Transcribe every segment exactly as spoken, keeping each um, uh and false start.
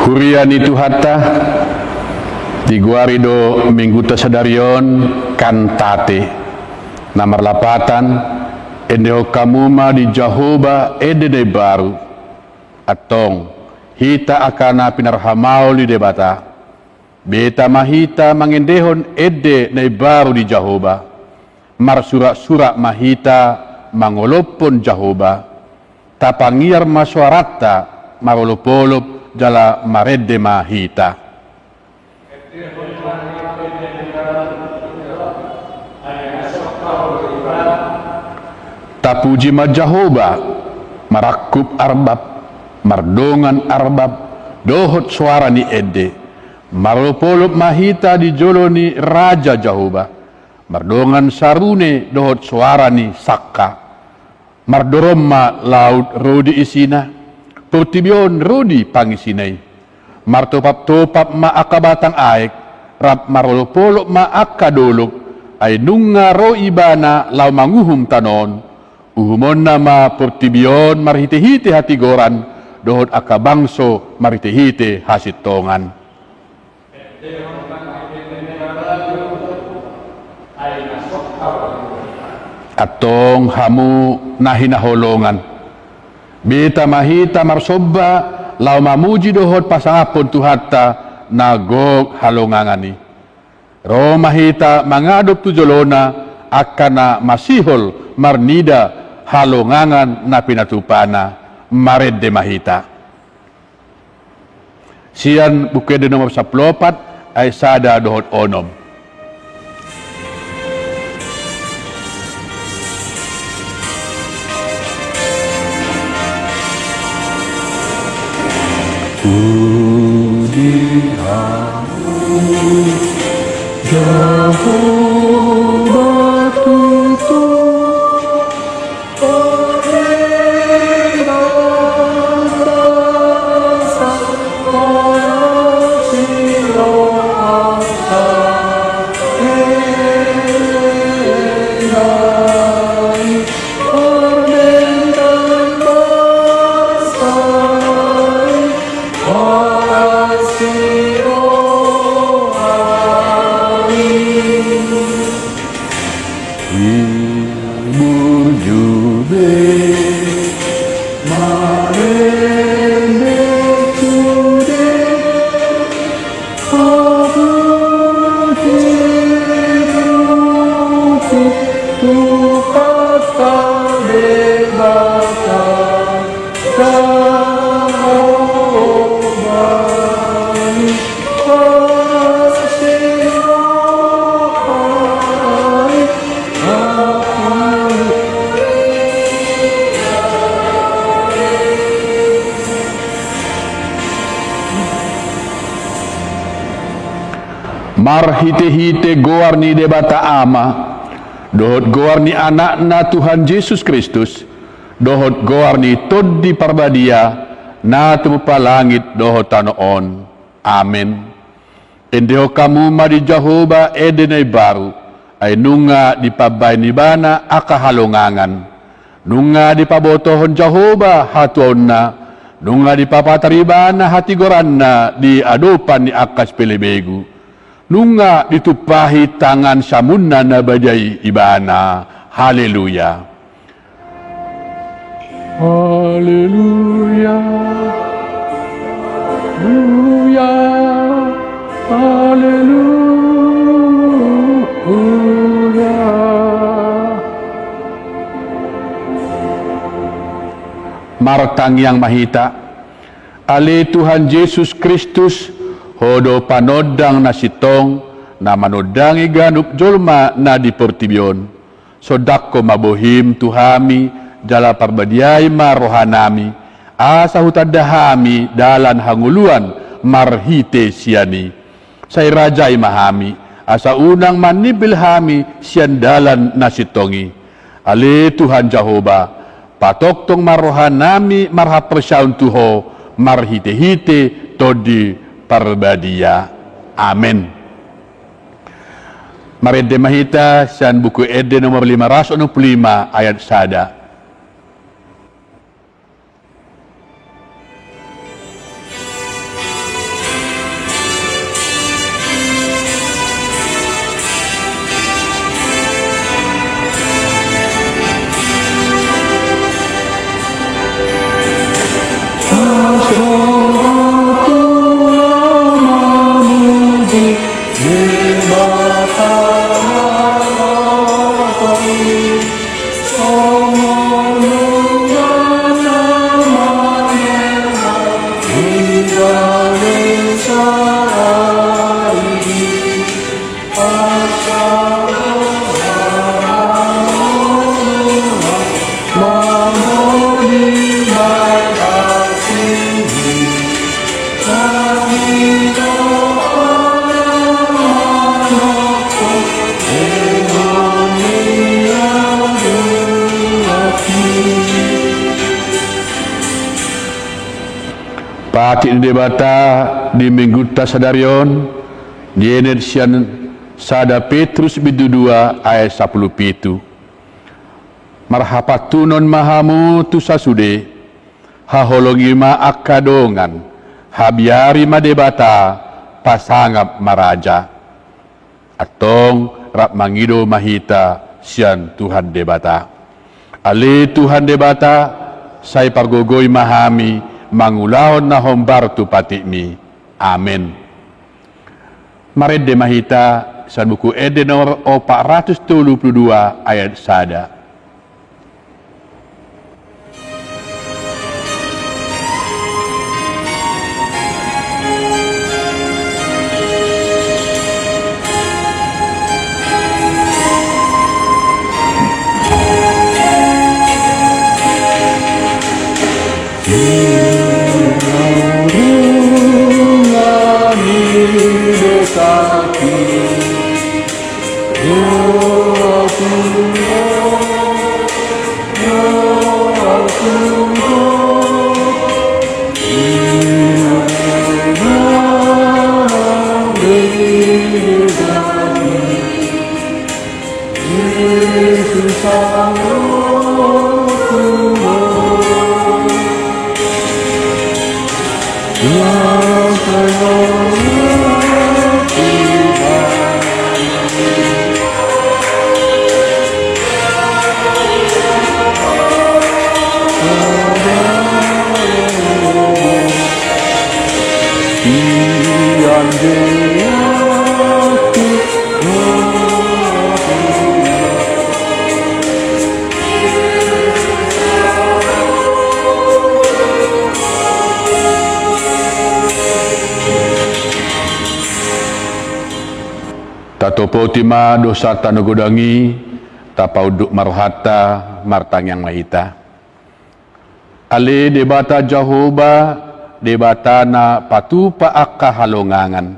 Huria ni Tuhanta, digoari do minggunta sadari on Kantate, na marlapatan: Endehon hamu ma di Jahowa ende na imbaru. Antong, hita angka na pinarhamaol ni Debata, beta ma hita mangendehon ende na imbaru di Jahowa. Marsuraksurak ma hita mangolophon Jahowa. Tapangiar ma soaranta marolopolop jala marende ma hita. Tapuji ma Jahowa, marangkup arbab, mardongan arbab dohot soara ni ende. Marolopolop ma hita di jolo ni Raja Jahowa, mardongan sarune dohot soara ni sangka. Mardorom ma laut ro di isina, portibi on ro di pangisina i. Martopaptopap ma angka batang aek, rap marolopolop ma angka dolok, ai nunga ro Ibana laho manguhum tano on. Uhumonna ma portibi on marhitehite hatigoran, dohot angka bangso marhitehite hasintongan. Antong hamu na hinaholongan, beta ma hita marsomba laho mamuji dohot pasangaphon Tuhanta na gok halongangan i. Ro ma hita mangadop tu jolona angka na masihol marnida halongangan na pinatupana. Marende ma hita. Sian Buku Ende nomor sampulu opat, ayat sada dohot onom. Puji Jahowa tutu. Hibur jube marende sude, papuji Tuhanta Debata. Marhitehite goar ni Debata Ama, dohot goar ni Anakna Tuhan Jesus Kristus, dohot goar ni Tondi Parbadia, na tumompa langit dohot tano on. Amen. Endehon hamu ma di Jahowa ende na imbaru, ai nunga dipambahen Ibana angka halongangan. Nunga dipabotohon Jahowa hatuaonna, nunga dipapatar Ibana hatigoranna di adopan ni angka sipelebegu. Nunga ditumpahi tangan siamunna na badia i Ibana. Haleluya. Haleluya. Haleluya. Haleluya. Martangiang ma hita. Ale Tuhan Jesus Kristus, Ho do panondang na sintong, na manondangi ganup jolma na di portibi on. Sondanghon ma bohim tu hami, jala parbadiai ma rohanami, asa hutanda hami dalan hangoluan marhite sian i. Sai rajai ma hami, asa unang manimbil hami sian dalan na sintong i. Ale Tuhan Jahowa, patongtong ma rohanami marhaporseaon tu Ho, marhitehite Tondi Parbadia. Amen. Marende ma hita sian Buku Ende nomor lima ratus onom pulu lima, ayat sada. Patik ni Debata di Minggunta sadari on dienet sian sada Petrus bindu dua ayat sampulu pitu. Marhapantunon ma hamu tu sasude, haholongi ma angka dongan, habiari ma Debata, pasangap ma raja. Antong rap mangido ma hita sian Tuhan Debata. Ale Tuhan Debata, sai pargogoi ma hami mangulahon na hombar tu patikmi. Amen. Marende ma hita sian Buku Ende nomor opat ratus tolu pulu dua ayat sada. Tatopoti ma dosanta na godang i, tapaunduk ma rohanta, martangiang ma hita. Ale Debata Jahowa, Debata na patupa angka halongangan,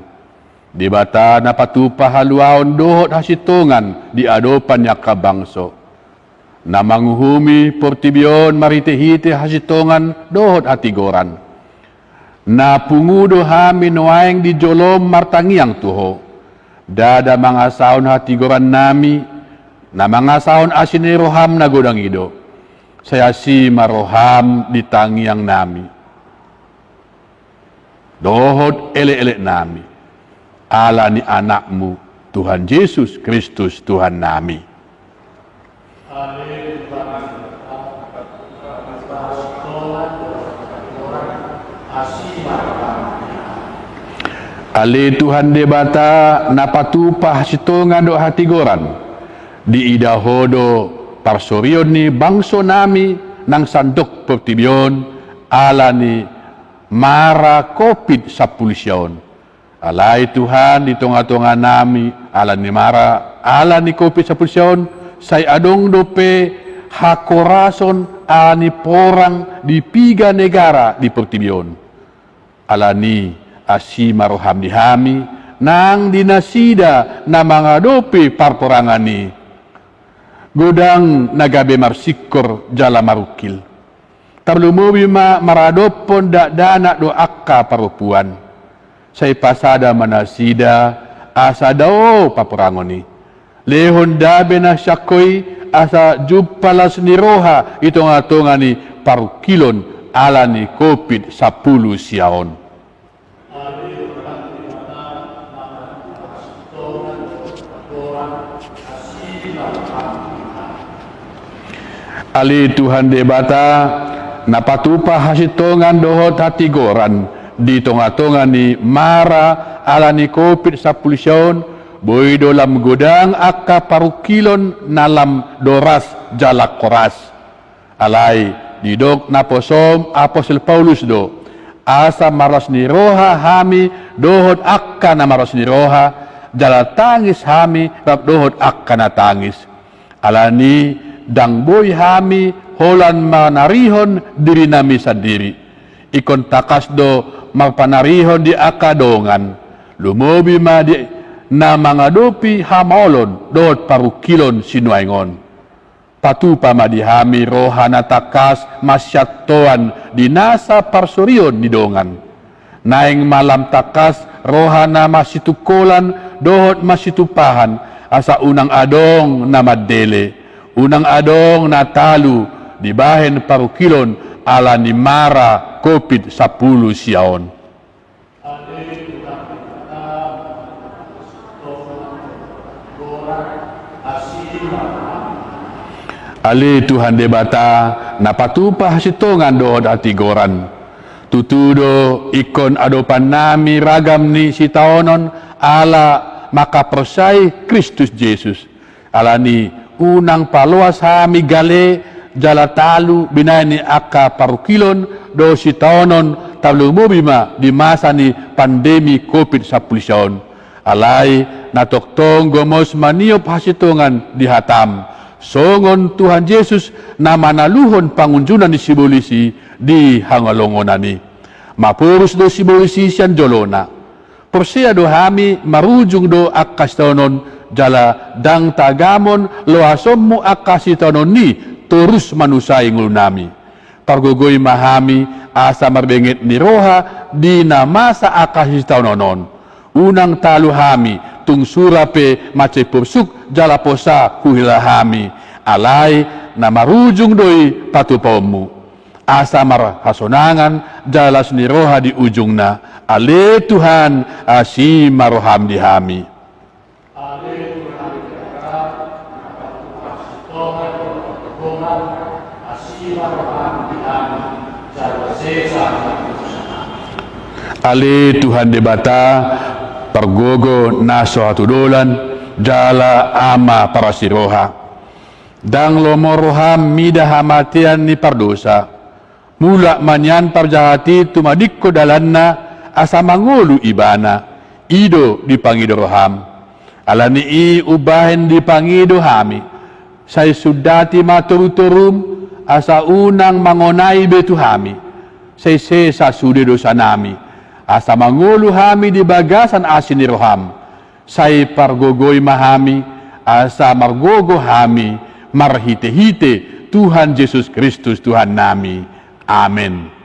Debata na patupa haluaon dohot hasintongan di adopan ni angka bangso, na manguhumi portibi on marhitehite hasintongan dohot hatigoran. Na pungu do hami nuaeng di jolom martangiang tu Ho. Ndada mangasahon hatigorannami, na mangasahon asi ni roham na godang i do. Sai asi ma roham di tangiangnami dohot elekeleknami, ala ni Anakmu, Tuhan Jesus Kristus, Tuhannami. Ale Tuhan Debata, na patupa hasintongan dohot hatigoran, diida Ho do parsorion ni bangsonami nang sandok portibi on, ala ni mara Covid sampulu sia on. Alai Tuhan, di tongatonganami, ala ni mara, ala ni Covid sampulu sia on, sai adong dope hakorason ala ni porang di piga negara di portibi on. Alani, asi ma roham di hami, nang di nasida na mangadopi parporangan i. Godang na gabe marsingkor jala marungkil. Tarlumobi ma maradophon dakdanak dohot angka parompuan. Sai pasada ma nasida asa dao parporangon i. Lehon damena sian Ho i asa jumpa las ni roha di tongatonga ni parungkilon ala ni Covid sampulu sia on. Ale Tuhan Debata, na patupa hasintongan dohot hatigoran di tongatonga ni mara ala ni Covid sampulu sia on, boi do lam godang angka parungkilon na lam doras jala horas. Alai didok naposom Apostel Paulus do, asa marlas ni roha hami dohot angka na marlas ni roha, jala tangis hami rap dohot angka na tangis. Alani, ndang boi hami holan manarihon dirinami sandiri. Ingkon tangkas do marpanarihon di angka dongan, lumobi ma di na mangadopi hamaolon dohot parungkilon sinuaeng on. Patupa ma di hami roha na tangkas masiantoan di nasa parsorion ni dongan. Naeng ma lam tangkas roha na masitungkolan dohot masitumpahan, asa unang adong na mandele, unang adong na talu dibahen parungkilon ala ni mara Covid sampulu sia on. Ale Tuhan Debata, na patupa hasintongan dohot hatigoran. Tutu do, ingkon adopannami ragam ni sitaonon ala mangkaporseai Kristus Jesus. Alani, unang paloas hami gale jala talu binahen ni angka parungkilon dohot sitaonon, tarlumobi ma di masa ni pandemi Covid sampulu sia on. Alai, na tongtong gomos maniop hasintongan di hatam, songon Tuhan Jesus na manaluhon pangunjunan ni sibolis i di hangoluhonon i. Maporus do sibolis i sian jolona. Porsea do hami marujung do angka sitaonon, jala ndang tagamon loasonmu angka sitaonon i torus manusai ngolunami. Pargogoi ma hami asa marbenget ni roha di na masa angka sitaonon on. Unang talu hami, tung sura pe mansai porsuk jala posa huhilala hami, alai na marujung do i patupaonmu. Asa marhasonangan jala las ni roha di ujungna. Ale Tuhan, asi ma roham di hami. Ale Tuhan Debata, pargogo na so hatudolan, jala Ama parasi roha. Ndang lomo roham mida hamatean ni pardosa. Mulak ma nian parjahat i tumadingkon dalanna, asa mangolu ibana. I do dipangido roham. Alani i umbahen dipangido hami, sai sundati ma torutorum, asa unang mangonai be tu hami. Sai sesa sude dosanami, asa mangolu hami di bagasan asi ni roham. Sai pargogoi ma hami, asa margogo hami, marhitehite Tuhan Jesus Kristus Tuhannami. Amen.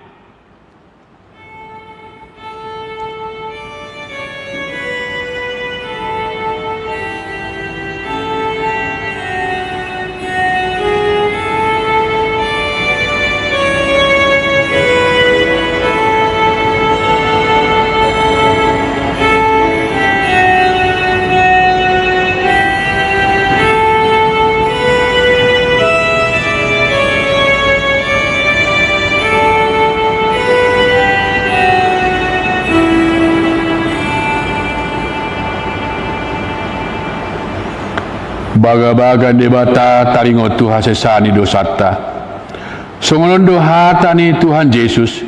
Bagabaga ni Debata taringot tu hasesaan ni dosanta. Songon on do hata ni Tuhan Jesus: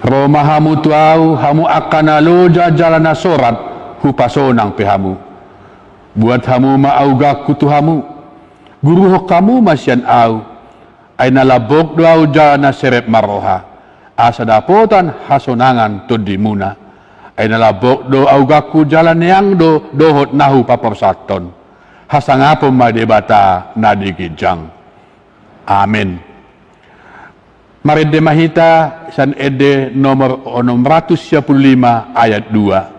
Ro ma hamu tu Ahu, hamu angka na loja jala na sorat, hupasonang pe hamu. Buat hamu ma augangku tu hamu. Guruhon hamu ma sian Ahu. Ai na lambok do Ahu jala na serep marroha, asa dapotan hasonangan tondimuna. Ai na lambok do augangku jala neang do dohot na hupaporsanhon. Hasangapon ma Debata na di ginjang. Amen. Marende ma hita sian ende nomor onom ratus sia pulu lima ayat dua.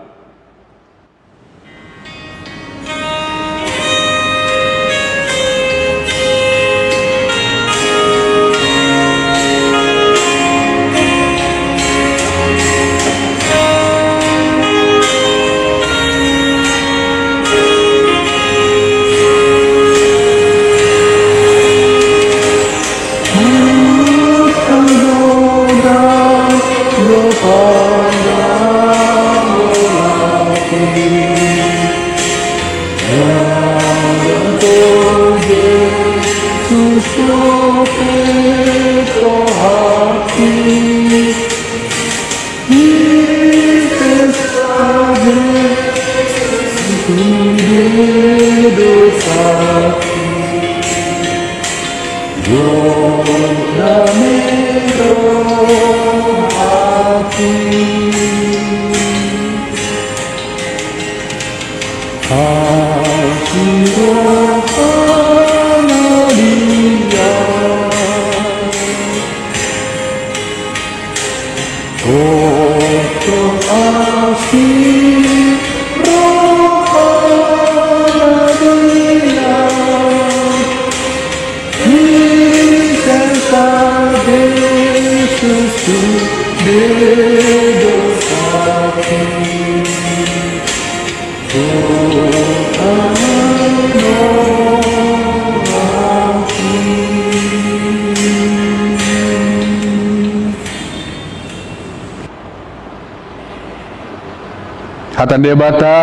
Hata ni Debata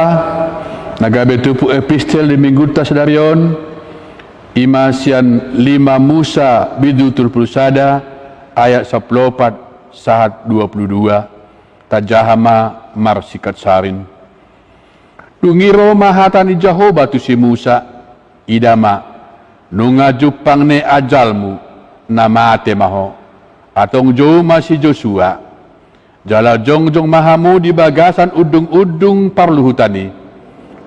na gabe turpuk epistel di Minggunta sadari on, i ma sian lima Musa bindu tolu pulu sada ayat sampulu opat sahat dua pulu dua. Tajaha ma marsingkat saring. Dung i ro ma hata ni Jahowa tu si Musa, ida ma, nunga jumpang ni ajalmu, na mate ma ho. Antong jou ma si Josua, jala jongjong ma hamu di bagasan undung-undung parluhutan i,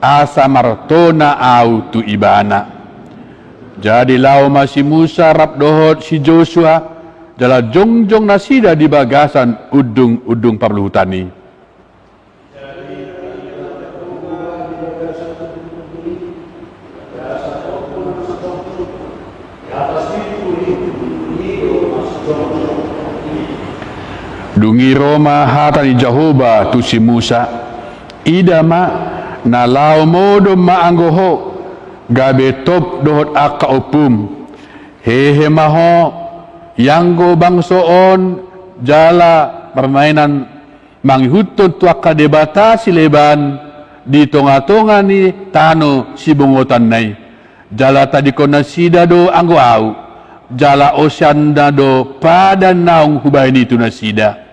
asa martona ahu tu ibana. Jadi laho ma si Musa rap dohot si Josua, jala jongjong nasida di bagasan undung-undung parluhutan i. Dung i ro ma hata ni Jahowa tu si Musa, ida ma, na laho modom ma anggo ho, gabe top dohot angka ompum. Hehe ma ho, ianggo bangso on jala marmaenan mangihuthon tu angka debata sileban di tonga-tonga ni tano sibongotanna i. Jala tadingkon nasida do anggo ahu, jala osanna do padan naung hubahen i tu nasida.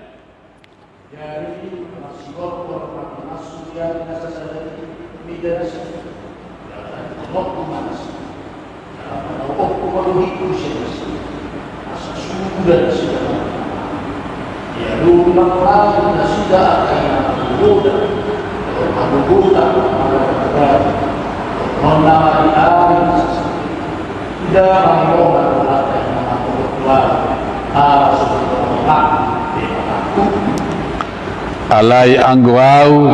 Alai anggo ahu,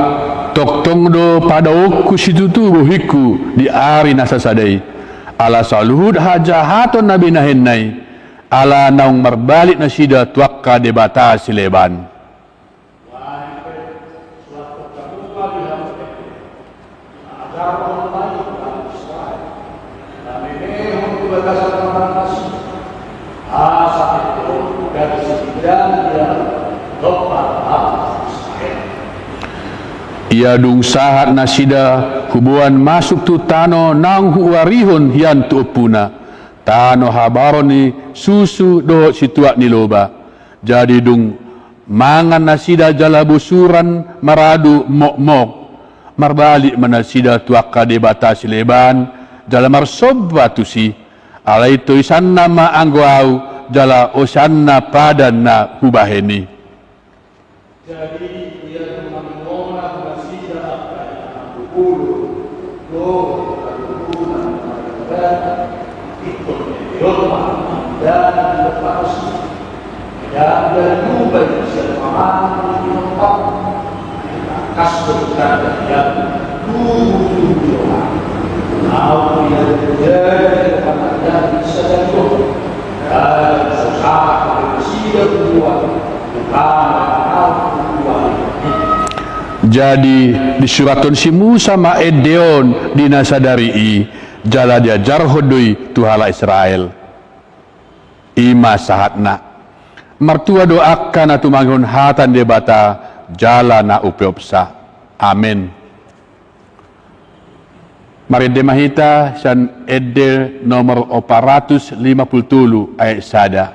tongtong do padaoonku situtu bohingku di ari na sasada i, ala saluhut hajahaton na binahenna i, ala naung marbalik nasida tu angka debata sileban. Ia dung sahat nasida huboan masuk tu tano naung huarihon hian tu ompuna, tano habaron ni susu dohot situak ni loba. Jadi dung mangan nasida jala bosuran maradu mokmok, marbalik ma nasida tu angka debata sileban jala marsomba tusi. Alai toisanna ma anggo ahu, jala osanna padan na hubahen i. Jadi ia dung mangingoman nasida angka inang pupulu, dohot angka pupulu na marganda, ingkon memeon ma angka inang pupulu. Medan dan lubai sian paman di tempat. Kas berkata dia, tubuh tubuh doa. Kau tidak jadi kepada yang bisa jadi doa. Dan susah kepada sida buat. Jadi disurathon si Musa ma ende on di na sadari i, jala diajarhon do i tu halak Israel. I ma sahatna. Martua do angka na tumangihon hata ni Debata jala na umpeopsa. Amen. Marende ma hita sian ende nomor opat ratus lima pulu tolu ayat sada.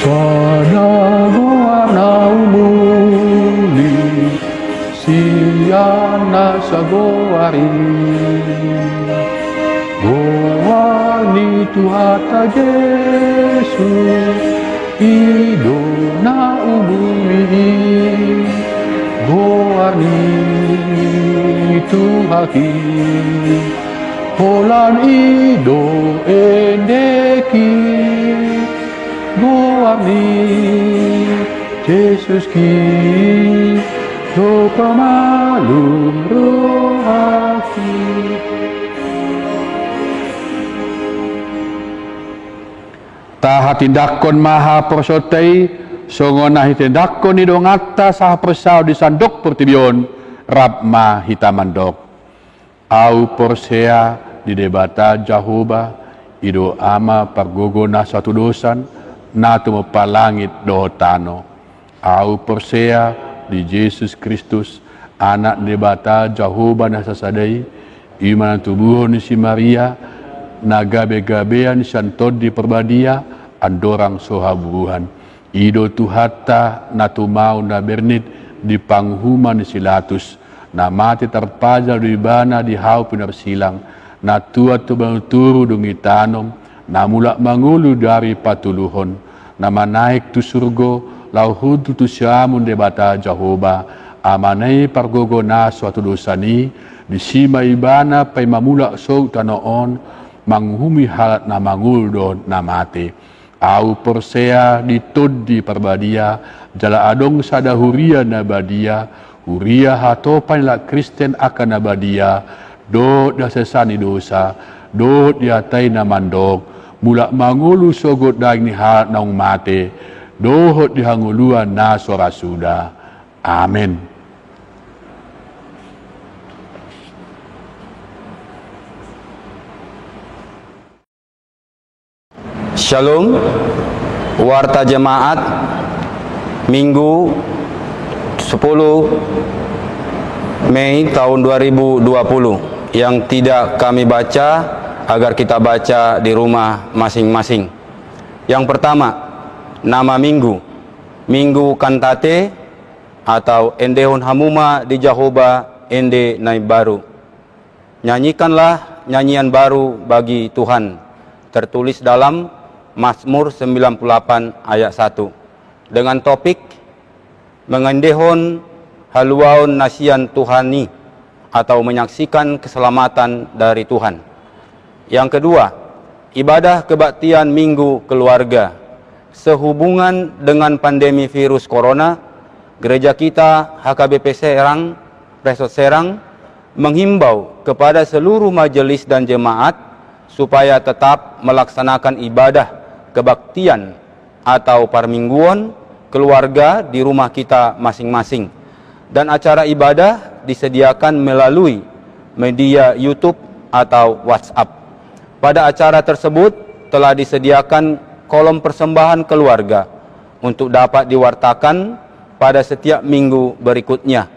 Sada goar na umuli sian na sagoar i. Goar ni Tuhanta Jesus, i do na umuli i. Goar Ni Tuhanki, holan i do endeki, goar ni Jesuski, do pamalum rohaki. Tahatindanghon ma haporseaonta i, songon na hitindanghon ni donganta sahaporseaon di sandok portibi on, rap ma hita mandok. Ahu porsea di Debata Jahowa, i do Ama pargogo na so hatudosan, na tumompa langit dohot tano. Ahu porsea di Jesus Kristus, Anak ni Debata Jahowa na sasada i, i ma na tubuhon ni si Maria, na gabegabean sian Tondi Parbadia, andorang so habubuhan. I do Tuhanta na tumau na bernit di panguhuman ni si Latus, na mate tarpajal do Ibana di hau pinarsilang, na tuat tu banua toru dung ditanom, na mulak mangolu di ari patoluhon, na manaek tu surgo, laho hundul tu siamun Debata Jahowa, Amana i pargogo na so hatudosan i, disi ma Ibana paima mulak sogot tu tano on, manguhumi halak na mangolu dohot na mate. Ahu porsea di Tondi Parbadia, jala adong sada huria na badia, huria hatopan ni halak Kristen angka na badia, dohot di hasesaan ni dosa, dohot di hata i na mandok, mulak mangolu sogot daging ni halak naung mate, dohot di hangoluan na so ra suda. Amen. Shalom, Warta Jemaat, Minggu sepuluh Mei tahun dua ribu dua puluh, yang tidak kami baca, agar kita baca di rumah masing-masing. Yang pertama, nama Minggu, Minggu Kantate, atau Endehon Hamu ma di Jahowa ende na imbaru. Nyanyikanlah nyanyian baru bagi Tuhan, tertulis dalam Mazmur sembilan puluh delapan ayat satu, dengan topik mengendehon haluaon na sian Tuhan i, atau menyaksikan keselamatan dari Tuhan. Yang kedua, ibadah kebaktian Minggu Keluarga. Sehubungan dengan pandemi virus corona, gereja kita H K B P Serang, Resort Serang, menghimbau kepada seluruh majelis dan jemaat supaya tetap melaksanakan ibadah kebaktian atau parmingguon keluarga di rumah kita masing-masing. Dan acara ibadah disediakan melalui media YouTube atau WhatsApp. Pada acara tersebut telah disediakan kolom persembahan keluarga untuk dapat diwartakan pada setiap minggu berikutnya.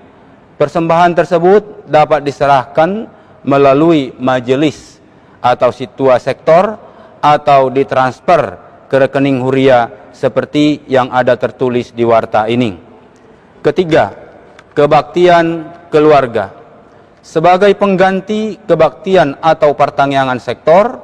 Persembahan tersebut dapat diserahkan melalui majelis atau situa sektor atau ditransfer ke rekening huria seperti yang ada tertulis di warta ini. Ketiga, kebaktian keluarga. Sebagai pengganti kebaktian atau partangiangan sektor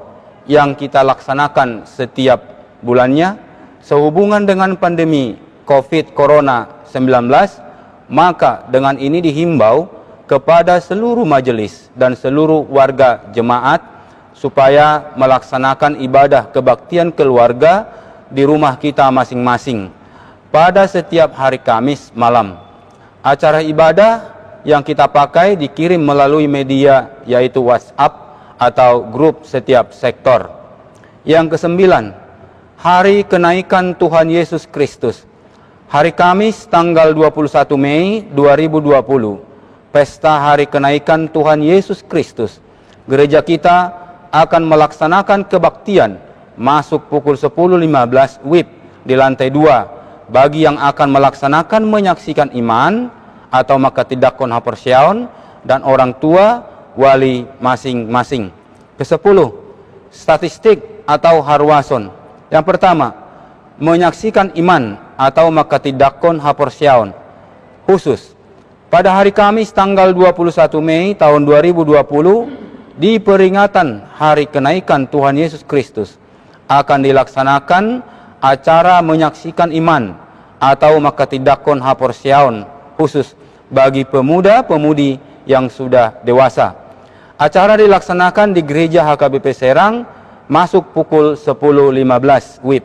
yang kita laksanakan setiap bulannya, sehubungan dengan pandemi covid corona sembilan belas, maka dengan ini dihimbau kepada seluruh majelis dan seluruh warga jemaat supaya melaksanakan ibadah kebaktian keluarga di rumah kita masing-masing pada setiap hari Kamis malam. Acara ibadah yang kita pakai dikirim melalui media, yaitu WhatsApp atau grup setiap sektor. Yang kesembilan, hari kenaikan Tuhan Yesus Kristus. Hari Kamis, tanggal dua puluh satu Mei dua ribu dua puluh, pesta hari kenaikan Tuhan Yesus Kristus. Gereja kita akan melaksanakan kebaktian masuk pukul sepuluh lima belas wib di lantai dua. Bagi yang akan melaksanakan menyaksikan iman atau manghatindanghon haporseaon dan orang tua wali masing-masing. Kesepuluh, statistik atau haruason. Yang pertama, menyaksikan iman atau manghatindanghon haporseaon khusus. Pada hari Kamis tanggal dua puluh satu Mei tahun dua ribu dua puluh, di peringatan hari kenaikan Tuhan Yesus Kristus, akan dilaksanakan acara menyaksikan iman atau manghatindanghon haporseaon khusus bagi pemuda-pemudi yang sudah dewasa. Acara dilaksanakan di Gereja H K B P Serang, masuk pukul sepuluh lima belas W I B.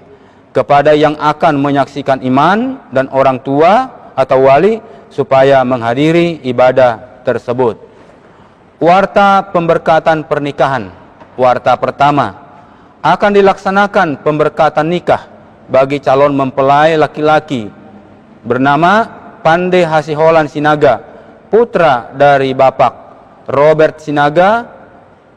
Kepada yang akan menyaksikan imam dan orang tua atau wali supaya menghadiri ibadah tersebut. Warta pemberkatan pernikahan. Warta pertama, akan dilaksanakan pemberkatan nikah bagi calon mempelai laki-laki bernama Pande Hasiholan Sinaga, putra dari Bapak Robert Sinaga,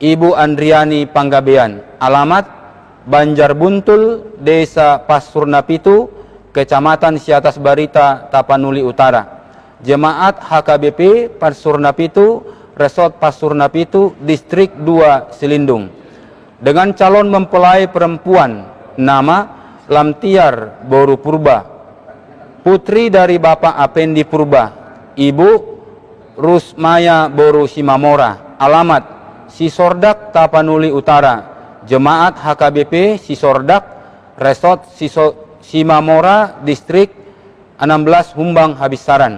Ibu Andriani Panggabean. Alamat, Banjar Buntul, Desa Pasur Napitu, Kecamatan Siatas Barita, Tapanuli Utara. Jemaat H K B P Pasur Napitu, Resort Pasur Napitu, Distrik dua Silindung. Dengan calon mempelai perempuan, nama Lamtiar boru Purba, putri dari Bapak Apendi Purba, Ibu Rusmaya boru Simamora. Alamat, Sisordak, Tapanuli Utara. Jemaat H K B P Sisordak, Resort Siso-, Simamora, Distrik enam belas Humbang Habissaran.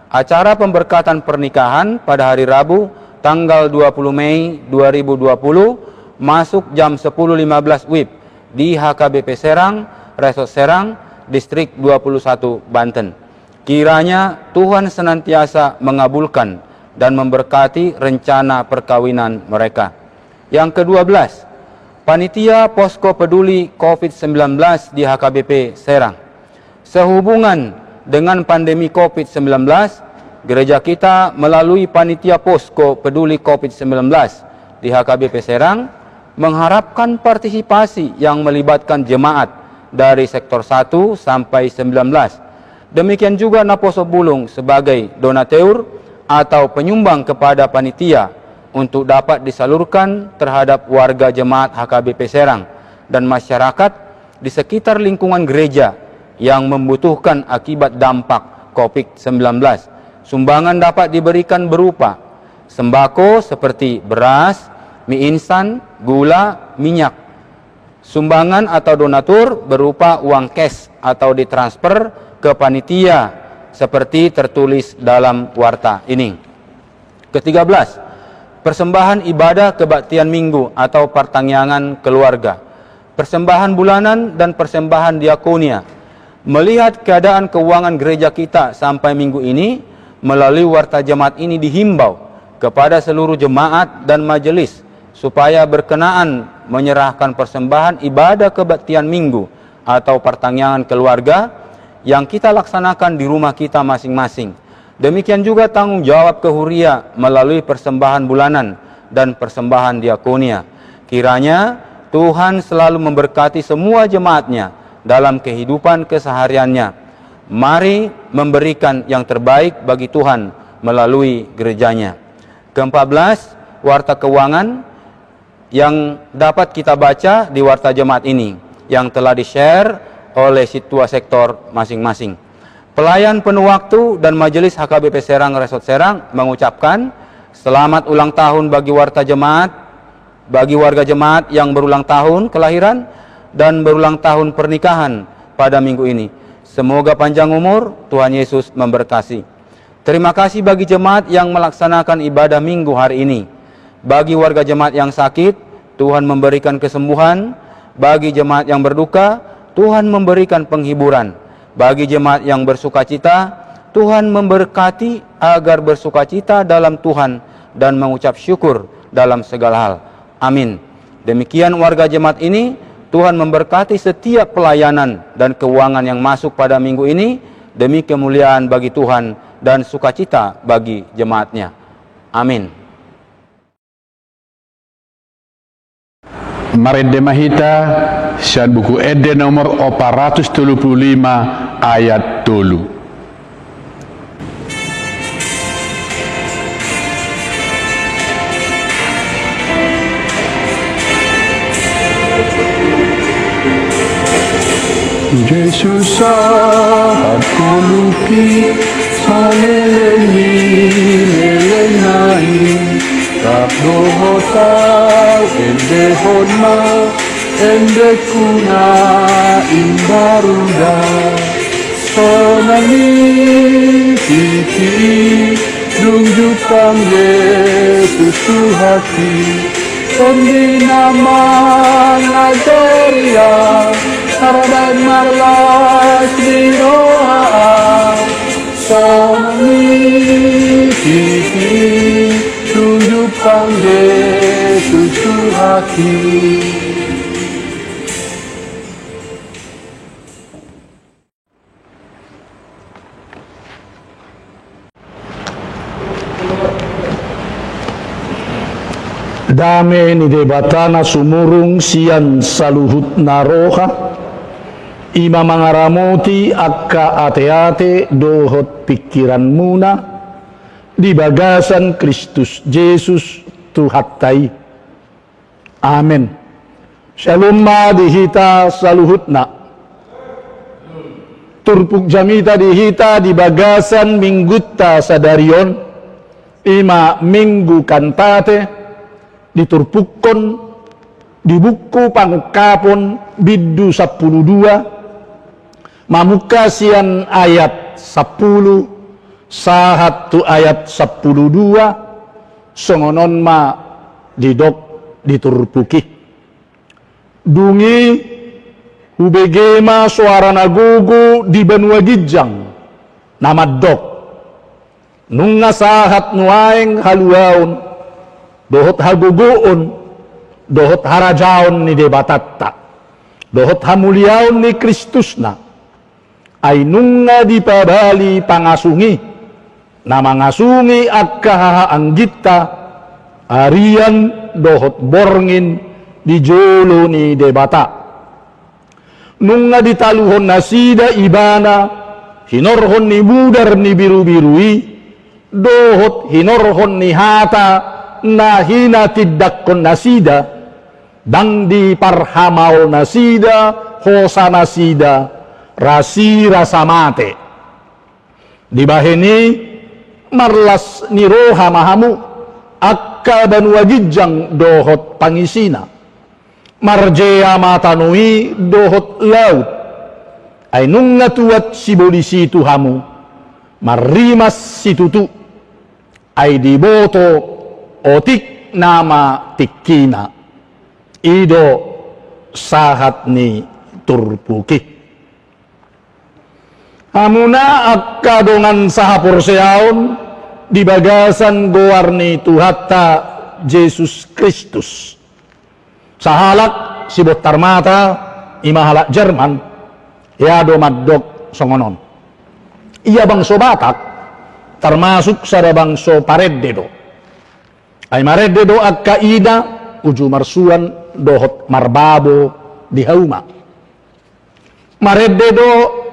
Acara pemberkatan pernikahan pada hari Rabu, tanggal dua puluh Mei dua ribu dua puluh, masuk jam sepuluh lima belas W I B di H K B P Serang, Resort Serang, Distrik dua puluh satu, Banten. Kiranya Tuhan senantiasa mengabulkan dan memberkati rencana perkawinan mereka. Yang kedua belas, Panitia Posko Peduli covid sembilan belas di H K B P Serang. Sehubungan dengan pandemi covid sembilan belas, gereja kita melalui Panitia Posko Peduli covid sembilan belas di H K B P Serang mengharapkan partisipasi yang melibatkan jemaat dari sektor satu sampai sembilan belas. Demikian juga naposo bulung sebagai donatur atau penyumbang kepada panitia untuk dapat disalurkan terhadap warga jemaat H K B P Serang dan masyarakat di sekitar lingkungan gereja yang membutuhkan akibat dampak covid sembilan belas. Sumbangan dapat diberikan berupa sembako seperti beras, mie instan, gula, minyak. Sumbangan atau donatur berupa uang cash atau ditransfer ke panitia seperti tertulis dalam warta ini. Ketiga belas, persembahan ibadah kebaktian Minggu atau partangiangan keluarga. Persembahan bulanan dan persembahan diakonia. Melihat keadaan keuangan gereja kita sampai minggu ini, melalui warta jemaat ini dihimbau kepada seluruh jemaat dan majelis supaya berkenaan menyerahkan persembahan ibadah kebaktian Minggu atau partangiangan keluarga yang kita laksanakan di rumah kita masing-masing. Demikian juga tanggung jawab kehuria melalui persembahan bulanan dan persembahan diakonia. Kiranya Tuhan selalu memberkati semua jemaatnya dalam kehidupan kesehariannya. Mari memberikan yang terbaik bagi Tuhan melalui gerejanya. Keempat belas, warta keuangan yang dapat kita baca di warta jemaat ini yang telah di-share oleh sintua sektor masing-masing. Pelayan penuh waktu dan Majelis H K B P Serang Resort Serang mengucapkan selamat ulang tahun bagi warta jemaat, bagi warga jemaat yang berulang tahun kelahiran dan berulang tahun pernikahan pada minggu ini. Semoga panjang umur, Tuhan Yesus memberkati. Terima kasih bagi jemaat yang melaksanakan ibadah Minggu hari ini. Bagi warga jemaat yang sakit, Tuhan memberikan kesembuhan. Bagi jemaat yang berduka, Tuhan memberikan penghiburan. Bagi jemaat yang bersukacita, Tuhan memberkati agar bersukacita dalam Tuhan dan mengucap syukur dalam segala hal. Amin. Demikian warga jemaat ini, Tuhan memberkati setiap pelayanan dan keuangan yang masuk pada minggu ini, demi kemuliaan bagi Tuhan dan sukacita bagi jemaatnya. Amin. Marende ma hita sian Buku Ende nomor opat ratus tolu pulu lima, ayat tolu. Jesus sahat ngolungki saleleng ni lelengna i, rap dohot ahu endehon ma endengku na imbaru da. Sonang ni tingki i Tunjukkan Yesus Tuhanki, Tondi na mangajari ahu, mardalan marlas ni roha ahu, songon i pipi, tunjukkan Yesus Tuhanki. Dame ni Debata na sumurung sian saluhut na roha, i ma mangaramoti angka ateate dohot pingkiranmuna di bagasan Kristus Jesus Tuhanta i. Amen. Syalom ma di hita saluhutna. Turpuk jamita di hita di bagasan minggunta sadari on, i ma Minggu Kantate, diturpukkon di buku Pangungkapon bindu sampulu dua, mamungka sian ayat sampulu sahat tu ayat sampulu dua, songon on ma didok di turpuk i. Dung i hubege ma soara na gogo di banua ginjang, na mandok: Nunga sahat nuaeng haluaon, dohot hagogoon, dohot harajaon ni Debatanta, dohot hamuliaon ni Kristusna. Ai nunga dipabali pangasung i, na mangasungi angka hahaangginta, arian dohot borngin di jolo ni Debata. Nunga ditaluhon nasida Ibana hinorhon ni mudar ni birubiru i, dohot hinorhon ni hata na hinatindanghon nasida, ndang diparhamaol nasida hosa nasida, rasirasa mate. Dibahen i, marlas ni roha ma hamu, angka banua ginjang dohot pangisina. Marjea ma tano i dohot laut, ai nunga tuat sibolis i tu hamu, marrimas situtu, ai diboto otik nama tingkina. I do sahat ni turpuk i. Hamuna angka dongan sahaporseaon di bagasan goar ni Tuhanta Jesus Kristus. Sahalak sibontar mata, i ma halak Jerman, ia do mandok songon on: Ia bangso Batak, termasuk sada bangso parende do. Ai marende do angka ina uju marsuan dohot marbabo di hauma. Marende do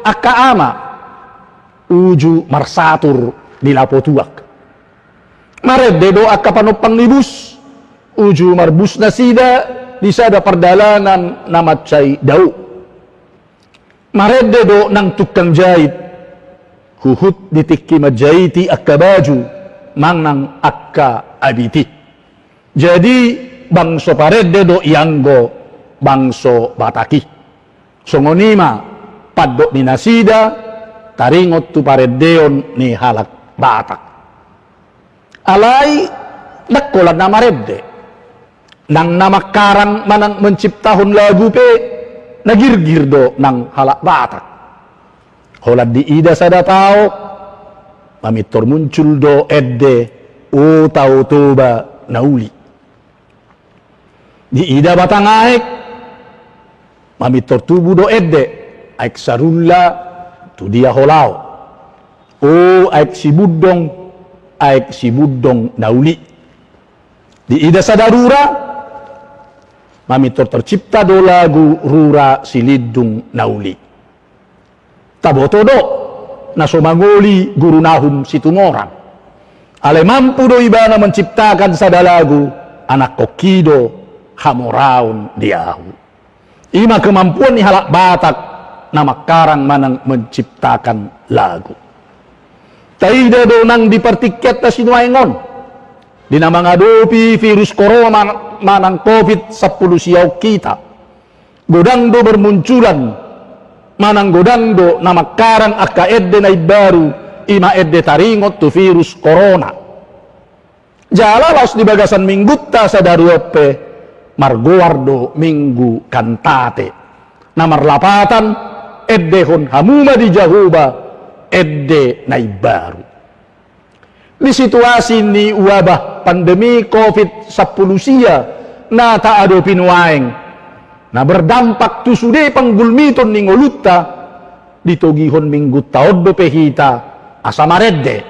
angka ama uju marsatur di lapo tuak. Marende do angka panompang ni bus uju marbus nasida di sada pardalanan na mansai dao. Marende do nang tukang jait, huhut di tingki manjaiti angka baju manang angka abit i. Jadi, bangso parende do i anggo bangso Batak i. Songon i ma pandok ni nasida taringot tu parendeon ni halak Batak. Alai ndang holan na marende, nang na mangkarang manang menciptahon lagu pe na girgir do nang halak Batak. Holan diida sada taon, mamintor muncul do ende O Tao Toba na uli. Diida batang aek, mamintor tubu do ende, aek sarulla tu dia holao. O aek Sibundong, aek Sibundong na uli. Diida sada rura, mamintor tercipta do lagu Rura Silindung na uli. Taboto do na so mangoli Guru Nahum Situmorang. Alai mampu do ibana menciptakan sada lagu, Anakhonhi do hamoraon di ahu. I ma kemampuan ni halak Batak na mangkarang manang menciptakan lagu. Taida do nang di partingkianta sinuaeng on, di na mangadopi virus korona manang covid sampulu sia on hita. Godang do bermunculan, manang godang do na mangkarang angka ende na imbaru, i ma ende taringot tu virus korona. Jala laos di bagasan Minggunta sadari on pe margoar do Minggu Kantate, na marlapatan: Endehon hamu ma di Jahowa ende na imbaru. Di situasi ni wabah pandemi covid sampulu sia na taadopi nuaeng, na berdampak tu sude panggulmiton ni ngolunta, ditogihon Minggunta on dope hita asa marende,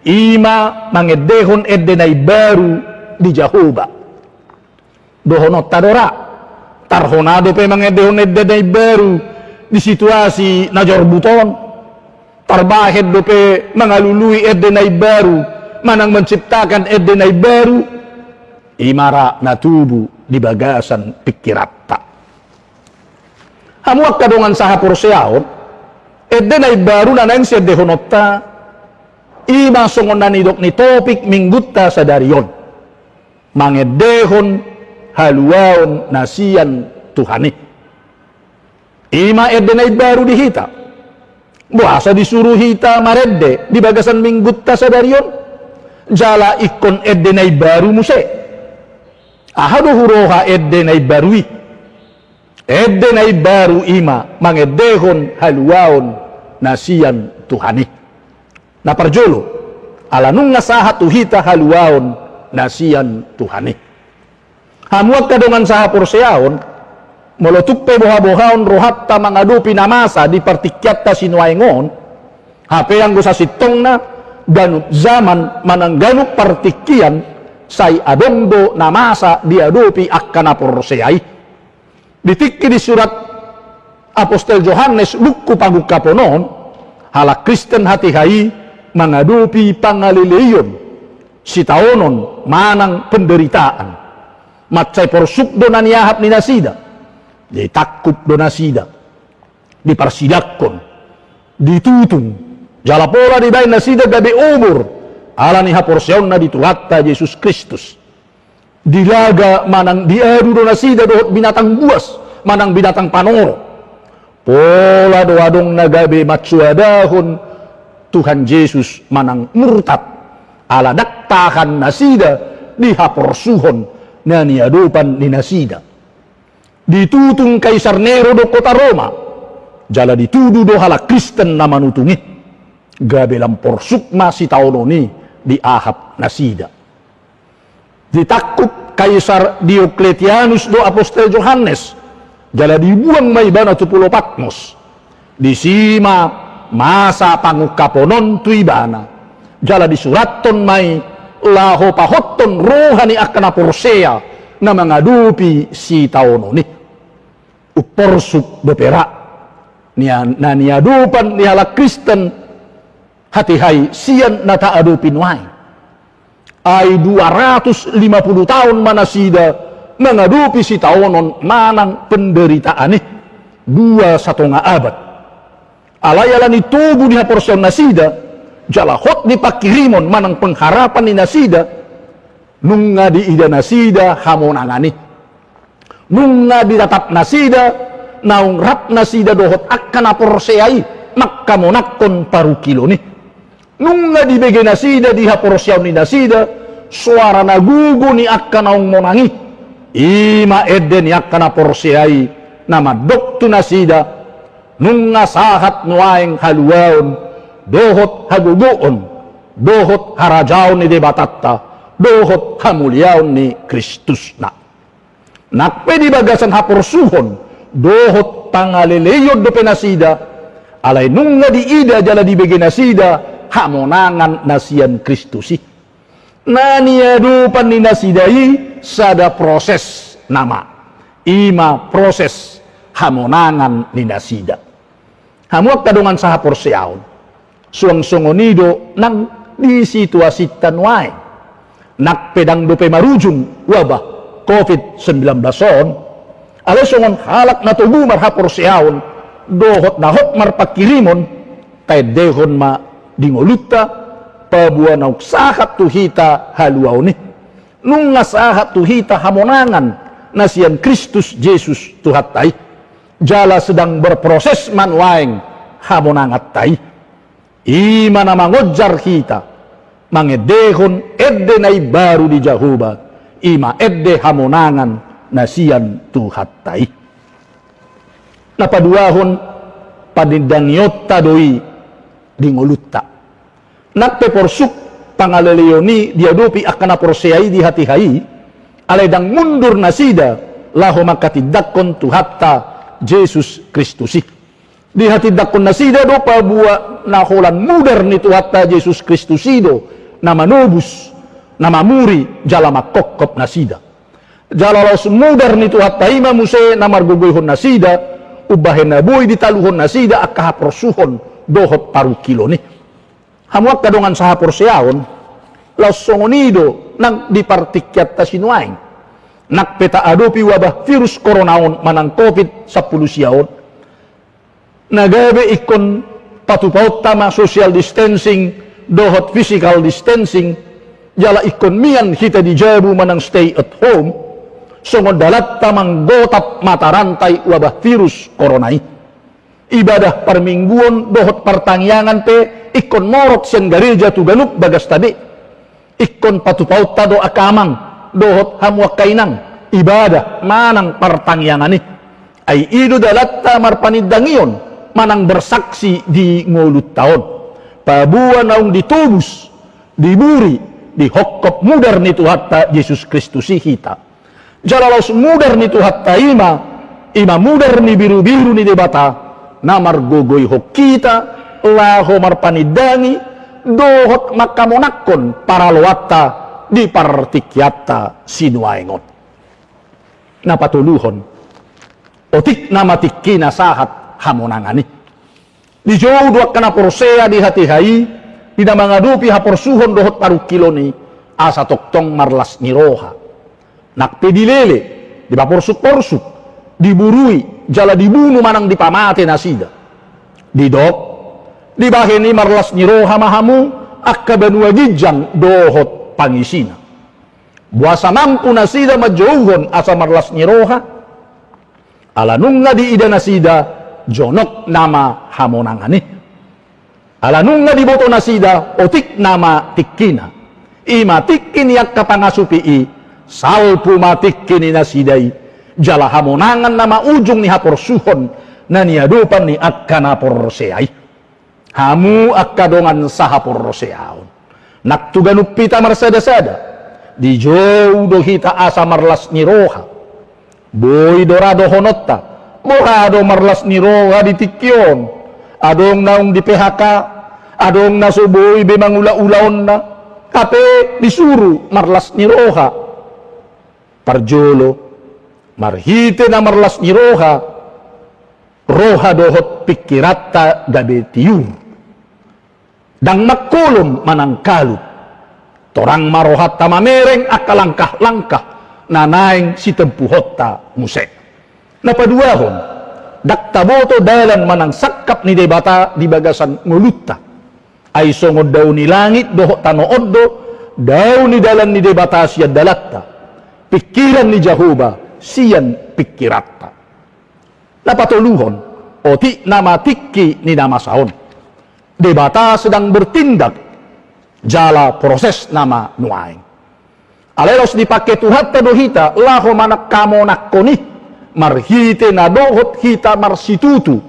i ma mangendehon ende na imbaru di Jahowa. Dohononta do ra, tarhona dope mangendehon ende na imbaru di situasi na jorbut on? Tarbahen dope mangalului ende na imbaru manang menciptakan ende na imbaru? I ma ra na tubu di bagasan pingkiranta. Hamu angka dongan sahaporseaon, ende na imbaru na naeng siendehononta, i ma songon na nidok ni topik Minggunta sadari on: Mangendehon haluaon na sian Tuhan i. I ma ende na imbaru di hita. Boasa disuru hita marende di bagasan Minggunta sadari on? Jala ingkon ende na imbaru muse. Aha do huroha ende na imbaru i? Ende na imbaru i ma mangendehon haluaon na sian Tuhan i. Na parjolo, ala nunga sahat tu hita haluaon na sian Tuhan i. Hamu angka dongan sahaporseaon, molo tung pe boha-bohaon rohanta mangadopi na masa di partingkianta sinuaeng on, hape anggo sasintongna, ganup zaman manang ganup partingkian sai adong do na masa diadopi angka na porsea i. Di tingki disurat apostel Johannes buku Pangungkapon on, halak Kristen hatiha i mangadopi pangaleleion, sitaonon manang penderitaan. Mansai porsuk do na niahap ni nasida, ditangkup do nasida, diparsidangkon, ditutung, jala pola dibaen nasida gabe obor ala ni haporseaonna di Tuhanta Jesus Kristus. Dilaga manang diadu do nasida dohot binatang buas manang binatang panoro. Pola do adong na gabe mansoadahon Tuhan Jesus manang murtad, ala ndang tahan nasida di haporsuhon na niadopan ni nasida. Ditutung Kaisar Nero do kota Roma, jala ditudu do halak Kristen na manutung i. Gabe lam porsuk ma sitaonon i diahap nasida. Ditangkup Kaisar Diokletianus do apostel Johannes, jala dibuang ma ibana tu pulo Patmos. Disi ma masa pangungkapon on tu ibana, jala disurathon ma i laho pahothon roha ni angka na porsea na mangadopi sitaonon i. Umporsuk dope ra na niadopan ni halak Kristen hatiha i sian na taadopi nuaeng. Ai dua ratus lima puluh taon ma nasida mangadopi sitaonon manang penderitaan i, dua satonga abad. Alai ala ni togu ni haporseaon nasida, jala hot ni pangkirimon manang pengharapan ni nasida, nunga diida nasida hamonangan i. Nunga ditatap nasida, naung rap nasida dohot angka na porsea i mangkamonangkon parungkilon i. Nunga dibege nasida di haporseaon ni nasida soara na gogo ni angka naung monang i. I ma ende ni angka na porsea i na mandok tu nasida, nunga sahat nuaeng haluaon dohot hagogoon dohot harajaon ni Debatanta dohot hamuliaon ni Kristusna. Nang pe di bagasan haporsuhon dohot pangaleleion dope nasida, alai nunga diida jala dibege nasida hamonangan na sian Kristus i. Na niadopan ni nasida i sada proses nama, i ma proses hamonangan ni nasida. Hamu angka dongan sahaporseaon, suang songon i do nang di situasinta nuaeng. Nang pe ndang dope marujung wabah covid sembilan belas on, alai songon halak na togu marhaporseaon dohot na hot marpangkirimon, taendehon ma di ngolunta paboa naung sahat tu hita haluaon i. Nunga sahat tu hita hamonangan na sian Kristus Jesus Tuhanta i. Jala sedang berproses ma nuaeng hamonanganta i. I ma na mangonjar hita mangendehon ende na imbaru di Jahowa, i ma ende hamonangan na sian Tuhanta i. Na paduahon, panindangionta do i di ngolunta. Nang pe porsuk pangaleleon i diadopi angka na porsea i di hatiha i, alai ndang mundur nasida laho manghatindanghon Tuhanta Jesus Kristus i. Dihatindanghon nasida do paboa na holan mudar ni Tuhanta Jesus Kristus i do na manobus, na mamuri jala manghophop nasida. Jala laos mudar ni Tuhanta i ma muse na margogoihon nasida, umbahen na boi ditaluhon nasida angka haporsuhon dohot parungkilon i. Hamu angka dongan sahaporseaon, laos songon i do nang di partingkianta sinuaeng. Nang pe taadopi wabah virus korona on manang covid sampulu sia on, na gabe ingkon patupaonta ma social distancing dohot physical distancing, jala ingkon mian hita di jabu manang stay at home, songon dalanta manggotap mata rantai wabah virus korona i. Ibadah parmingguon dohot partangiangan pe ingkon morot sian gareja tu ganup bagasta be. Ingkon patupaonta do angka amang dohot hamu angka inang ibadah manang partangiangan i. Ai i do dalanta marpanindangion manang bersaksi di ngolunta on, paboa naung ditobus, diburi, dihophop mudar ni Tuhanta Jesus Kristus i hita. Jala laos mudar ni Tuhanta i ma, i ma mudar ni birubiru ni Debata, na margogoihon hita laho marpanindangi dohot manghamonanghon paraloanta di partingkianta sinuaeng on. Na patoluhon, otik nama tingkina sahat hamonangan i. Dijou do angka na porsea di hatiha i, di na mangadopi haporsuhon dohot parungkilon i, asa tongtong marlas ni roha. Nang pe dilele, dipaporsukporsuk, diburui, jala dibunu manang dipamate nasida. Didok, dibahen i marlas ni roha ma hamu, angka banua ginjang dohot pangisina. Boasa mampu nasida manjouhon asa marlas ni roha? Ala nunga diida nasida jonok nama hamonangan i. Ala nunga diboto nasida otik nama tingkina. I ma tingki ni angka pangasupi i, salpu ma tingki ni nasida i. Jala hamonangan nama ujung ni haporsuhon na niadopan ni angka na porsea i. Hamu angka dongan sahaporseaon, nang tu ganup hita marsadasada, dijou do hita asa marlas ni roha. Boi do ra dohononta, boha do marlas ni roha di tingki on? Adong naung di P H K, adong na so boi be mangula ulaonna, hape disuru marlas ni roha. Parjolo, marhite na marlas ni roha, roha dohot pingkiranta gabe tiur. Ndang mangkolom manang kalut. Torang ma rohanta mamereng angka langkah-langkah na naeng sitempuhonta muse. Na paduahon, ndang taboto dalan manang sangkap ni Debata di bagasan ngolunta. Ai songon dao ni langit dohot tano on do dao ni dalan ni Debata sian dalanta, pingkiran ni Jahowa sian pingkiranta. Na patoluhon, otik nama tingki ni na masa on. Debata sedang bertindak, jala proses nama nuaeng. Alai laos dipangke Tuhanta do hita laho manangkamonangkon i, marhite na dohot hita marsitutu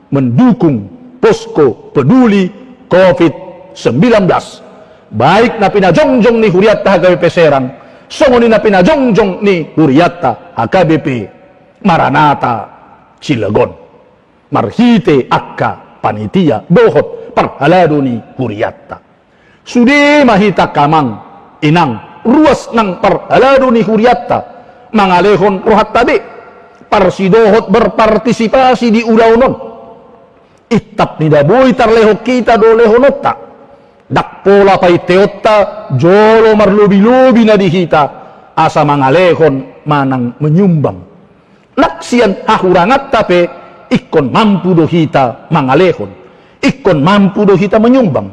mendukung posko peduli covid sembilan belas. Baik na pinajongjong ni hurianta H K B P Serang, songon i na pinajongjong ni hurianta H K B P Maranatha Cilegon. Marhite angka panitia dohot parhalado ni hurianta. Sude ma hita angka amang, inang, ruas nang parhalado ni hurianta, mangalehon rohanta be, parsidohot berpartisipasi di ulaon on. Intap ni na boi tarlehon hita do lehononta. Ndang pola painteonta jolo marlobilobi na di hita, asa mangalehon manang menyumbang. Nang sian hahuranganta pe ingkon mampu do hita mangalehon, ingkon mampu do hita menyumbang.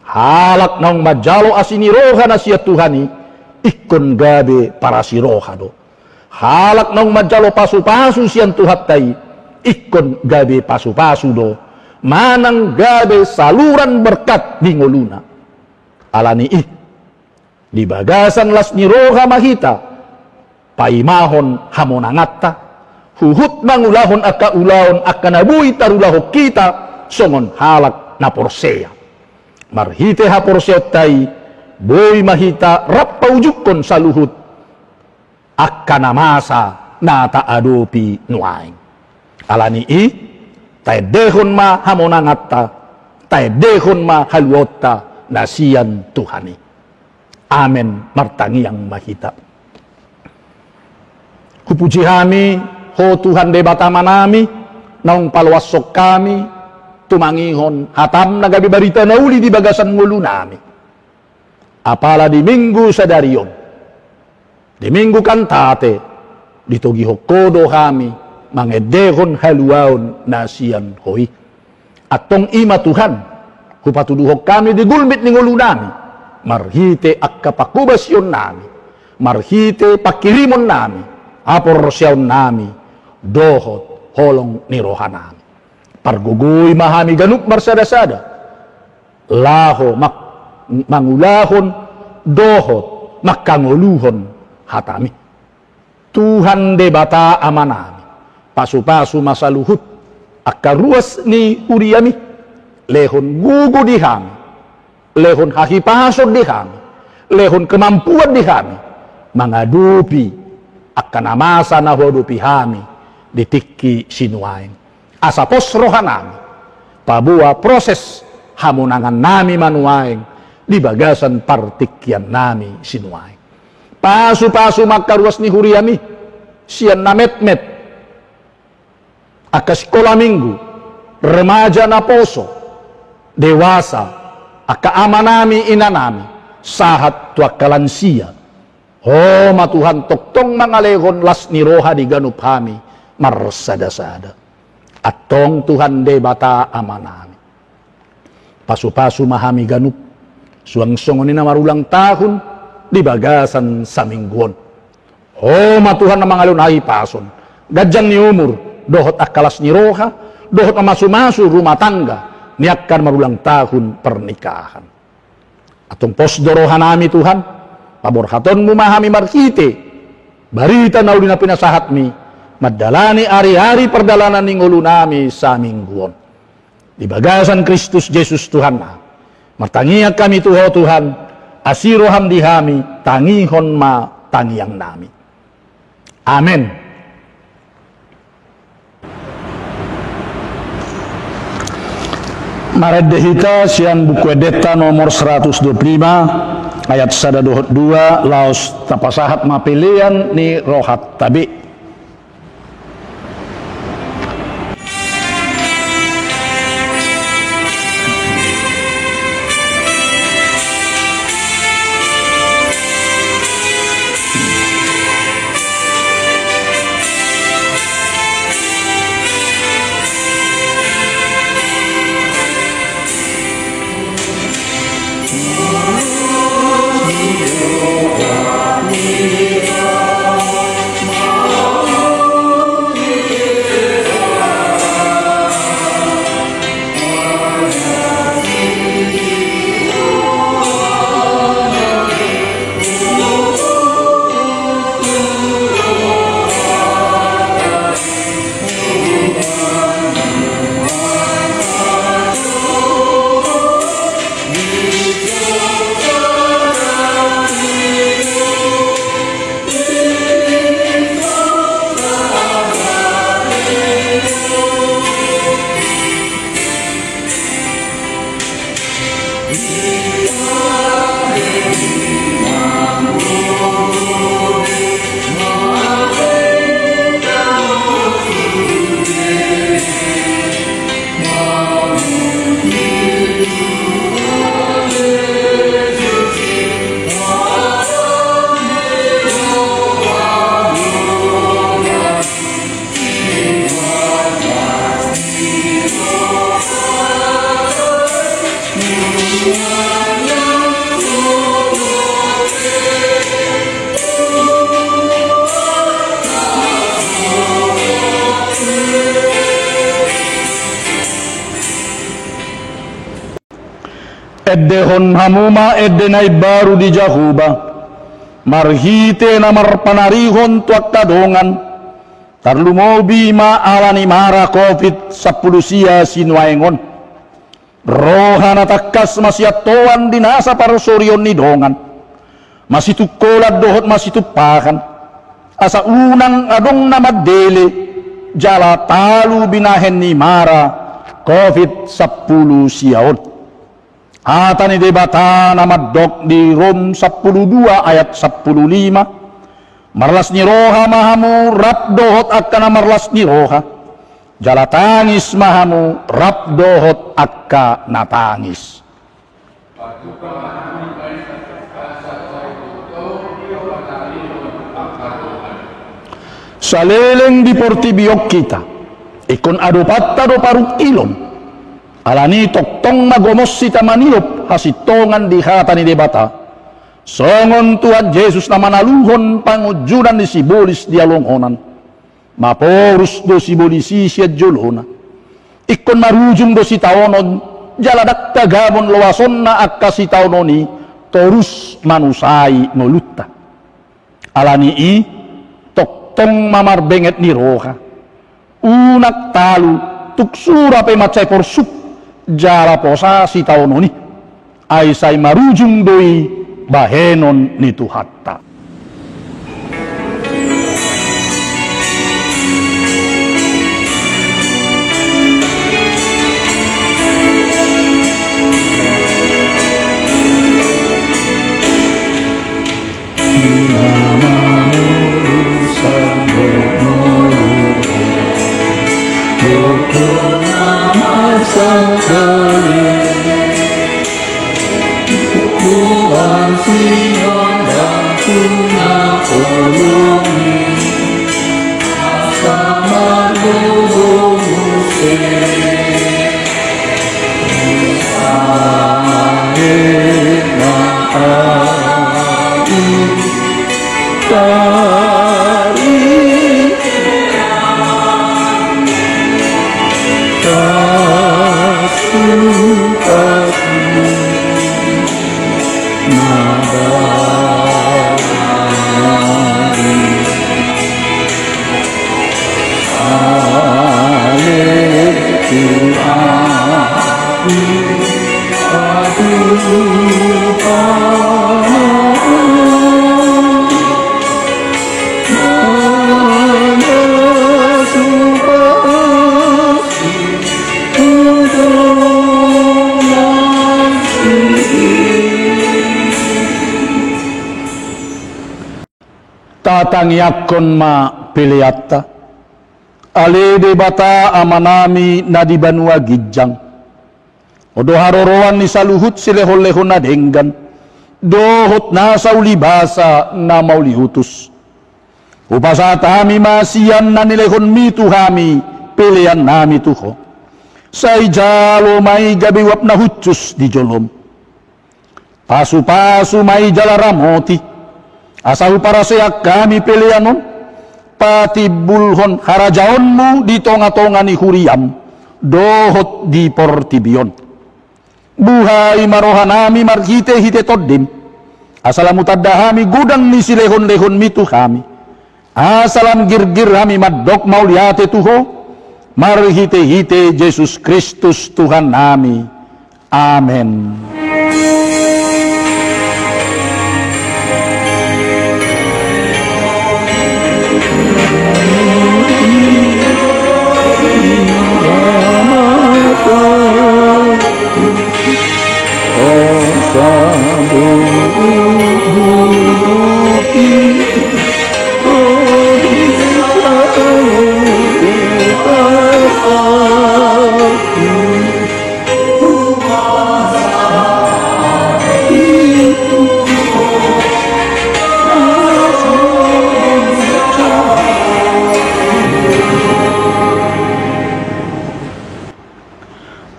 Halak naung manjalo asi ni roha na sian Tuhan i, ingkon gabe parasi roha do. Halak naung manjalo pasupasu sian Tuhanta i, ingkon gabe pasupasu do, manang gabe saluran berkat di ngoluna. Alani i, di bagasan las ni roha ma hita paimahon hamonanganta, huhut mangulahon angka ulaon angka na boi tarulahon hita songon halak na porsea. Marhite haporseaonta i, boi ma hita rap paujungkon saluhut angka na masa na taadopi nuaeng. Alani i, taendehon ma hamonanganta, taendehon ma haluaonta na sian Tuhan i. Amen. Martangiang ma hita. Hupuji hami Ho Tuhan Debata Amanami, naung paloashon hami tumangihon hataM na gabe barita na uli di bagasan ngolunami. Apala di Minggu sadari on, di Minggu Kantate, ditogihon Ho do hami mangendehon haluaon na sian Ho i. Antong i ma Tuhan, hupatuduhon hami di gulmit ni ngolunami, marhite angka pangkobasionnami, marhite panghirimonnami, haporseaonnami, dohot holong ni rohanami. Pargogoi ma hami ganup marsadasada, laho mak-, mangulahon dohot mangkangoluhon hataMi. Tuhan Debata Amanami, pasupasu ma saluhut angka ruas ni huriaMi, lehon gogo di hami, lehon hahipason di hami, lehon kemampuan di hami, mangadopi angka na masa na huadopi hami di tingki sinuaeng. Asa pos rohanami, paboa proses hamonangannami ma nuaeng di bagasan partingkiannami sinuaeng. Pasupasu ma angka ruas ni huriaMi, sian na metmet, angka sikola minggu, remaja naposo, dewasa, angka amanami, inanami, sahat tu angka lansia. Ho ma Tuhan tongtong mangalehon las ni roha di ganup hami marsadasada. Antong Tuhan Debata Amanami, pasupasu ma hami ganup, suang songon i na marulang tahun di bagasan saminggu on. Ho ma Tuhan na mangalehon hahipason, ganjang ni umur, dohot angka las ni roha, dohot mamasumasu rumah tangga ni angka na marulang tahun pernikahan. Antong pos do rohanami Tuhan, paborhatonMu ma hami marhite barita na uli na pinasahatMi, mandalani ari-ari pardalanan ni ngolunami saminggu on. Di bagasan Kristus Jesus Tuhannami, martangiang hami tu Ho Tuhan, asi rohaM di hami, tangihon ma tangiangnami. Amen. Marende hita sian Buku Endenta nomor seratus dua puluh lima, ayat sada dohot dua, laos tapasahat ma pelean ni rohanta be. Endehon hamu ma ende na imbaru di Jahowa, marhite na marpanarihon tu angka dongan, tarlumobi ma ala ni mara covid sampulu sia sinuaeng on. Roha na tangkas masiantoan di nasa parsorion ni dongan, masitungkolan dohot masitumpahan, asa unang adong na mandele jala talu binahen ni mara covid sampulu sia on. Hata ni Debata na mandok di Rom sampulu dua ayat sampulu lima: Marlas ni roha ma hamu rap dohot angka na marlas ni roha, jala tangis ma hamu rap dohot angka na tangis. Saleleng di portibi on hita, ingkon adopanta do parungkilon. Alani tongtong ma gomos hita maniop hasintongan di hata ni Debata, songon Tuhan Jesus na manaluhon pangunjunan ni sibolis di halongonan. Maporus do sibolis i sian jolona. Ingkon marujung do sitaonon, jala ndang tagamon loasonna angka sitaonon i torus manusai ngolunta. Alani i, tongtong ma marbenget ni roha. Unang talu, tung sura pe mansai porsuk jala posa sitaonon i. Ai sai marujung do i bahenon ni Tuhanta. Tatangiangkon ma peleanta. Ale Debata Amanami na di banua ginjang, Ho do haroroan ni saluhut silehonlehon na denggan dohot nasa ulibasa na mauliutus. Hupasahat hami ma sian na nilehonmi tu hami peleannami tu Ho. Sai jalo ma i gabe uap na hushus di jolom. Pasupasu ma i jala ramoti, asa huparaseak hami pelean on patimbulhon harajaonmu di tongatonga ni huriam dohot di portibi on. Buhai ma rohanami marhitehite Tondim, asa lam hutanda hami godang ni silehonlehonmi tu hami, asa lam girgir hami mandok mauliate tu Ho, marhitehite Jesus Kristus Tuhannami. Amen.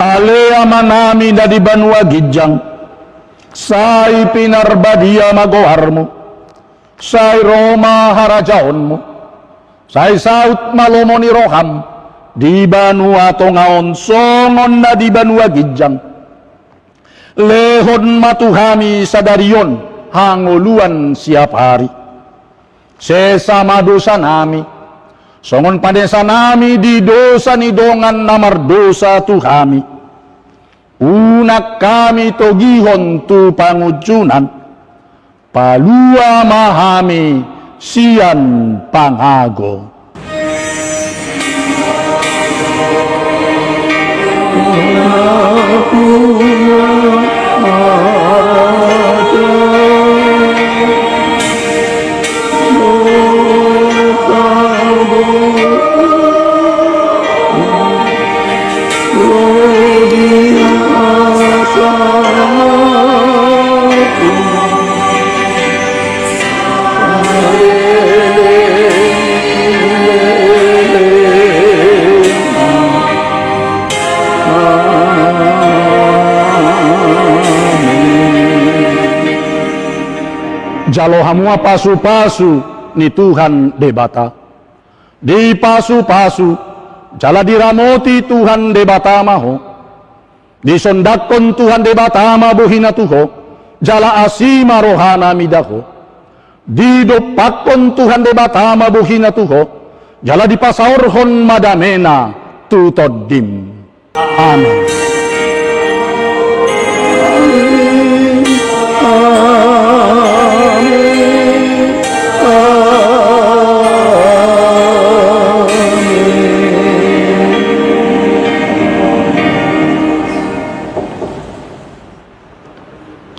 Ale Amanami na di banua ginjang, sai pinarbadia ma goarmu, sai ro ma harajaonmu, sai saut ma lomo ni roham di banua tonga on songon na di banua ginjang. Lehon ma tu hami sadari on hangoluan siapari. Sesa ma dosanami, songon panesanami di dosa ni dongan na mardosa tu hami. Unang hami togihon tu pangunjunan, palua ma hami sian pangago. Jalo hamu ma pasupasu ni Tuhan Debata. Dipasupasu jala diramoti Tuhan Debata ma ho. Disondangkon Tuhan Debata ma bohina tu ho, jala asi ma rohana mida ho. Didompakkon Tuhan Debata ma bohina tu ho, jala dipasaorhon ma damena tu tondim. Amen.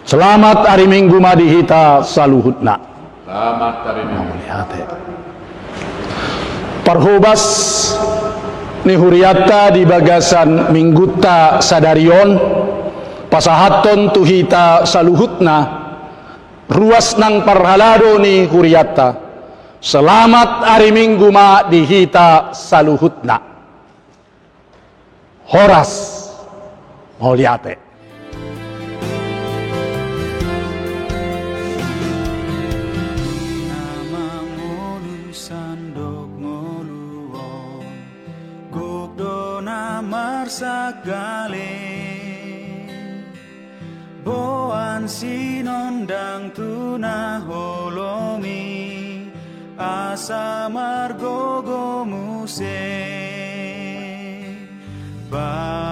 Selamat ari Minggu ma di hita saluhutna. Selamat ari Minggu. Mauliate. Parhobas ni hurianta di bagasan Minggunta sadari on, pasahathon tu hita saluhutna, ruas nang parhalado ni hurianta. Selamat ari Minggu ma di hita saluhutna. Horas. Mauliate. Di na mangolu sandok ngolu on, gok do na marsanggaleng. Boan sinondang tu na holom i, asa margogo muse. Ba-